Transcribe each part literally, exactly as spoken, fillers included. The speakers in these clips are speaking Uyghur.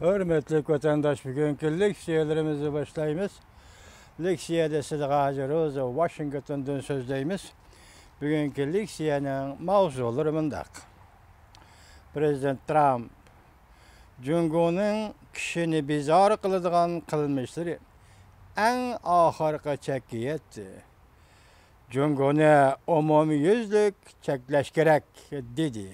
ھۆرمەتلىك ۋەتەنداش، بۈگۈنكى لېكسىيەلىرىمىزنى باشلايمىز. لېكسىيەدە سىزگە ھازىر روزا ۋاشىنگتوندىن سۆزلەيمىز. بۈگۈنكى لېكسىيەنىڭ ماۋزۇلىرى مۇنداق. پرېزىدېنت ترامپ، جۇڭگونىڭ كىشىنى بىزار قىلىدىغان قىلمىشلىرى ئەڭ ئاخىرقى چەككە يەتتى. جۇڭگونى ئومۇميۈزلۈك چەكلەش كېرەك، دېدى.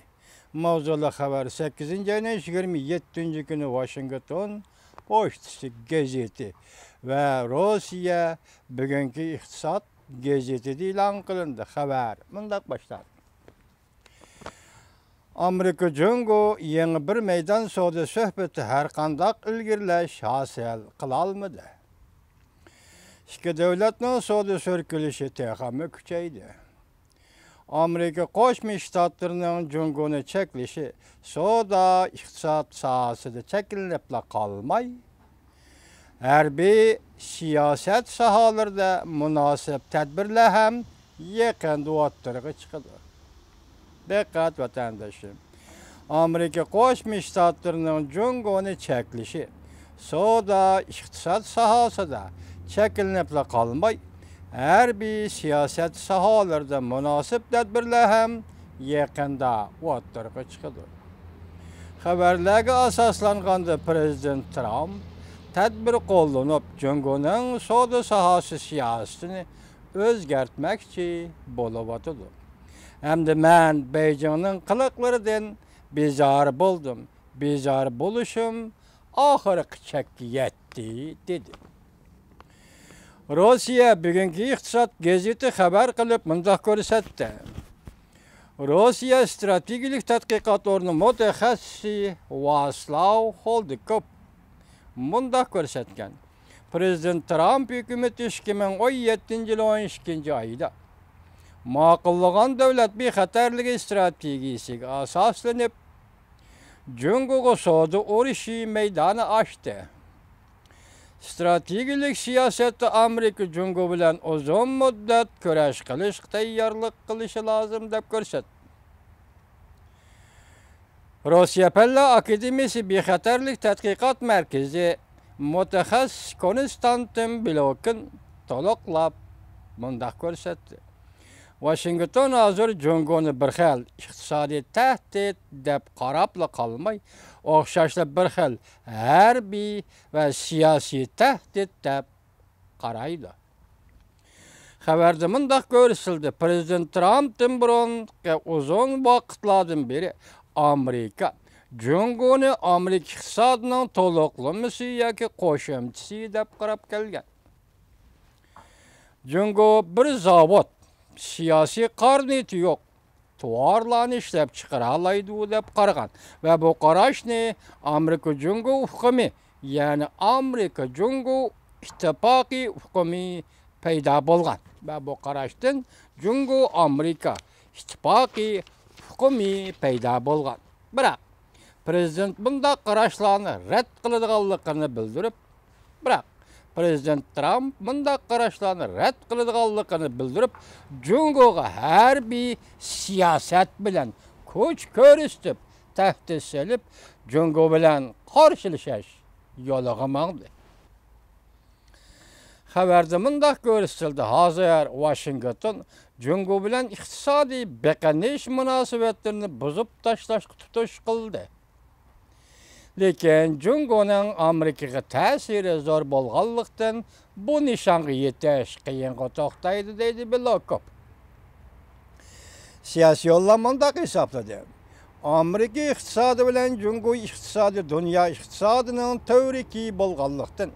ماۋزۇلۇق خەۋەر سەككىزىنچى ئاينىڭ يىگىرمە يەتتىنچى كۈنى ۋاشىنگتون پوچتىسى گېزىتى ۋە روسىيە بۈگۈنكى ئىقتىساد گېزىتىدە ئېلان قىلىندى. خەۋەر مۇنداق باشلاندى. ئامېرىكا جۇڭگو يېڭى بىر مەيدان سودا سۆھبىتى ھەرقانداق ئىلگىرىلەش ھاسىل قىلالمىدى. ئىككى دۆلەتنىڭ سودا سۈركىلىشى تېخىمۇ كۈچەيدى. ئامېرىكا قوشما شتاتلىرىنىڭ جۇڭگونى چەكلىشى سودا، ئىقتىساد ساھەسىدە چەكلىنىپلا قالماي، ھەربىي، سىياسەت ساھەلىرىدە مۇناسىپ تەدبىرلەر ھەم يېقىندا ئوتتۇرىغا چىقىدۇ. دىققەت، ۋەتەنداشلىرىم! ئامېرىكا قوشما شتاتلىرىنىڭ جۇڭگونى چەكلىشى سودا، ئىقتىساد ساھەسىدە چەكلىنىپلا قالماي، ھەربىي، سىياسەت ساھەلىرىدە مۇناسىپ تەدبىرلەر ھەم يېقىندا ئوتتۇرىغا چىقىدۇ. خەۋەرلەرگە ئاساسلانغاندا، پرېزىدېنت ترامپ تەدبىر قوللىنىپ، جۇڭگونىڭ سودا ساھەسى سىياسىتىنى ئۆزگەرتمەكچى بولۇۋاتىدۇ. ھەمدە مەن بېيجىڭنىڭ قىلىقلىرىدىن بىزار بولدۇم، بىزار بولۇشۇم ئاخىرقى چەككە يەتتى، دېدى. روسىيە بۈگۈنكى ئىقتىساد گېزىتى خەۋەر قىلىپ مۇنداق كۆرسەتتى. روسىيە ئىستراتېگىيەلىك تەتقىقات ئورنى مۇتەخەسسىسى ۋاسلاۋ خولدىكوف مۇنداق كۆرسەتكەن. پرېزىدېنت ترامپ ھۆكۈمىتى ئىككى مىڭ ئون يەتتىنچى يىل ئون ئىككىنچى ئايدا ماقۇللىغان دۆلەت بىخەتەرلىكى ئىستراتېگىيىسىگە ئاساسلىنىپ، جۇڭگوغا سودا ئۇرۇشى مەيدانى ئاچتى. ئىستراتېگىيەلىك سىياسەتتە ئامېرىكا جۇڭگو بىلەن ئۇزۇن مۇددەت كۈرەش قىلىشقا تەييارلىق قىلىشى لازىم، دەپ كۆرسەتتى. روسىيە پەنلەر ئاكادېمىيىسى بىخەتەرلىك تەتقىقات مەركىزى مۇتەخەسسىسى كونستانتىن بىلوكىن تولۇقلاپ مۇنداق كۆرسەتتى. ۋاشىنگتون ھازىر جۇڭگونى بىر خىل ئىقتىسادىي تەھدىت دەپ قاراپلا قالماي، ئوخشاشلا بىر خىل ھەربىي ۋە سىياسىي تەھدىت دەپ قارايدۇ. خەۋەردە مۇنداق كۆرسىتىلدى، پرېزىدېنت ترامپتىن بۇرۇنقى ئۇزۇن ۋاقىتلاردىن بېرى ئامېرىكا جۇڭگونى ئامېرىكا ئىقتىسادىنىڭ تولۇقلىمىسى ياكى قوشۇمچىسى دەپ قاراپ كەلگەن. جۇڭگو بىر زاۋۇت، سىياسىي قارا نىيىتى يوق، تاۋارلارنى ئىشلەپچىقىرالايدۇ دەپ قارىغان ۋە بۇ قاراشنى ئامېرىكا جۇڭگو ئۇقۇمى، يەنى ئامېرىكا جۇڭگو ئىتتىپاقى ئۇقۇمى پەيدا بولغان ۋە بۇ قاراشتىن جۇڭگو ئامېرىكا ئىتتىپاقى ئۇقۇمى پەيدا بولغان. بىراق، پرېزىدېنت بۇنداق قاراشلارنى رەت قىلىدىغانلىقىنى بىلدۈرۈپ، بىراق، پرېزىدېنت ترامپ مۇنداق قاراشلارنى رەت قىلىدىغانلىقىنى بىلدۈرۈپ، جۇڭگوغا ھەربىي سىياسەت بىلەن كۈچ كۆرسىتىپ، تەھدىت سېلىپ، جۇڭگو بىلەن قارشىلىشىش يولىغا ماڭدى. خەۋەردە مۇنداق كۆرسىتىلدى، ھازىر ۋاشىنگتون جۇڭگو بىلەن ئىقتىسادىي بېقىنىش مۇناسىۋەتلىرىنى بۇزۇپ تاشلاشقا تۇتۇش قىلدى. لېكىن جۇڭگونىڭ ئامېرىكىغا تەسىرى زور بولغانلىقتىن، بۇ نىشانغا يېتىش قىيىنغا توختايدۇ، دەيدۇ بىلوكوف. سىياسىيونلار مۇنداق ھېسابلىدى، ئامېرىكا ئىقتىسادى بىلەن جۇڭگو ئىقتىسادى دۇنيا ئىقتىسادىنىڭ تۈۋرۈكى بولغانلىقتىن،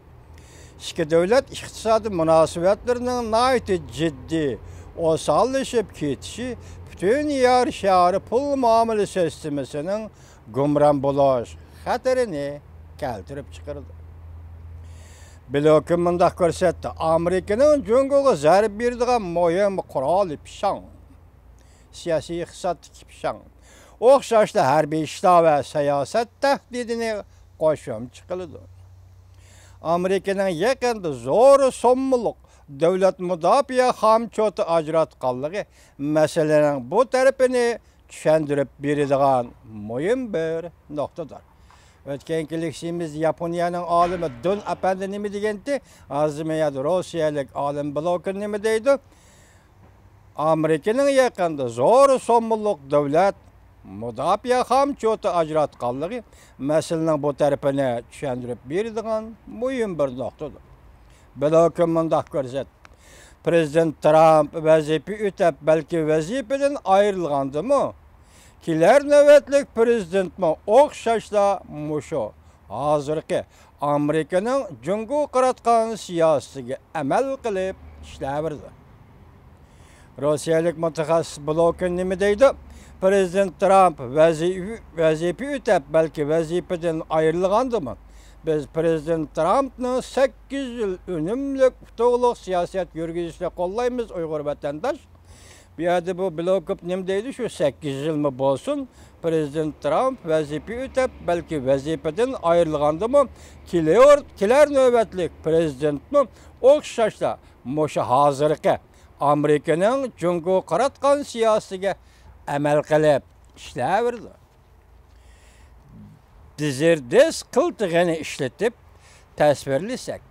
ئىككى دۆلەت ئىقتىسادىي مۇناسىۋەتلىرىنىڭ ناھايىتى جىددىي ئوساللىشىپ كېتىشى پۈتۈن يەر شارى پۇل مۇئامىلە سىستېمىسىنىڭ گۇمران بولۇش خەتىرىنى كەلتۈرۈپ چىقىرىدۇ. بلوكىن مۇنداق كۆرسەتتى، ئامېرىكىنىڭ جۇڭگوغا زەربە بېرىدىغان مۇھىم قورالى پىشاڭ، سىياسىي ئىقتىسادتىكى پىشاڭ، ئوخشاشلا ھەربىي ئىشلار ۋە سىياسەت تەھدىتىنى قوشۇمچە قىلىدۇ. ئامېرىكىنىڭ يېقىندا زور سوممىلىق دۆلەت مۇداپىئە خامچوتى ئاجراتقانلىقى مەسىلىنىڭ بۇ تەرىپىنى چۈشەندۈرۈپ بېرىدىغان مۇھىم بىر نۇقتىدۇر. ئۆتكەن كېلىشىمىز ياپونىيەنىڭ ئالىمى دۇن ئەپەندى نېمە دېگەنتى؟ ھازىر مەن يەردە روسىيەلىك ئالىم بلوكىن نېمە دەيدۇ؟ ئامېرىكىنىڭ يېقىندا زور سوممىلىق دۆلەت مۇداپىئە خامچوتى ئاجراتقانلىقى مەسىلىنىڭ بۇ تەرىپىنى چۈشەندۈرۈپ بېرىدىغان مۇھىم بىر نۇقتىدۇر. بلوكىن مۇنداق كۆرسەتتى: پىرېزىدېنت ترامپ ۋەزىپە ئۆتەپ، بەلكى ۋەزىپىدىن ئايرىلغاندىمۇ، كېلەر نۆۋەتلىك پىرېزىدېنتمۇ ئوخشاشلا مۇشۇ ھازىرقى ئامېرىكىنىڭ جۇڭگوغا قاراتقان سىياسىتىگە ئەمەل قىلىپ ئىشلەۋېرىدۇ. روسىيەلىك مۇتەخەسسىس بلوكىن نېمە دەيدۇ؟ پىرېزىدېنت ترامپ ۋەزى-، ۋەزىپە ئۆتەپ، بەلكى ۋەزىپىدىن ئايرىلغاندىمۇ، بىز پىرېزىدېنت ترامپنىڭ سەككىز يىل ئۈنۈملۈك ئۇتۇقلۇق سىياسەت يۈرگۈزۈشىنى قوللايمىز، ئۇيغۇر ۋەتەنداش. بۇ يەردە بۇ بلوكوف نېمە دەيدۇ؟ شۇ سەككىز يىلمۇ بولسۇن، پىرېزىدېنت ترامپ ۋەزىپە ئۆتەپ، بەلكى ۋەزىپىدىن ئايرىلغاندىمۇ، كېلەر، كېلەر نۆۋەتلىك پىرېزىدېنتمۇ ئوخشاشلا مۇشۇ ھازىرقى ئامېرىكىنىڭ جۇڭگوغا قاراتقان سىياسىتىگە ئەمەل قىلىپ ئىشلەۋېرىدۇ. دىزېردېس قىلتىغىنى ئىشلىتىپ تەسۋىرلىسەك،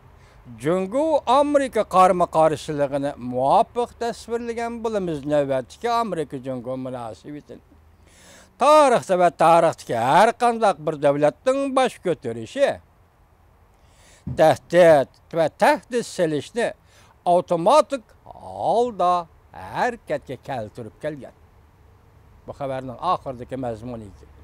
جۇڭگو ئامېرىكا قارىمۇ قارشىلىقىنى مۇۋاپىق تەسۋىرلىگەن بولىمىز. نۆۋەتتىكى ئامېرىكا جۇڭگو مۇناسىۋىتىنى تارىختا ۋە تارىختىكى ھەر قانداق بىر دۆلەتنىڭ باش كۆتۈرۈشى تەھدىت ۋە تەھدىت سېلىشنى ئاپتوماتىك ھالدا ھەرىكەتكە كەلتۈرۈپ كەلگەن. بۇ خەۋەرنىڭ ئاخىرىدىكى مەزمۇنى ئىدى.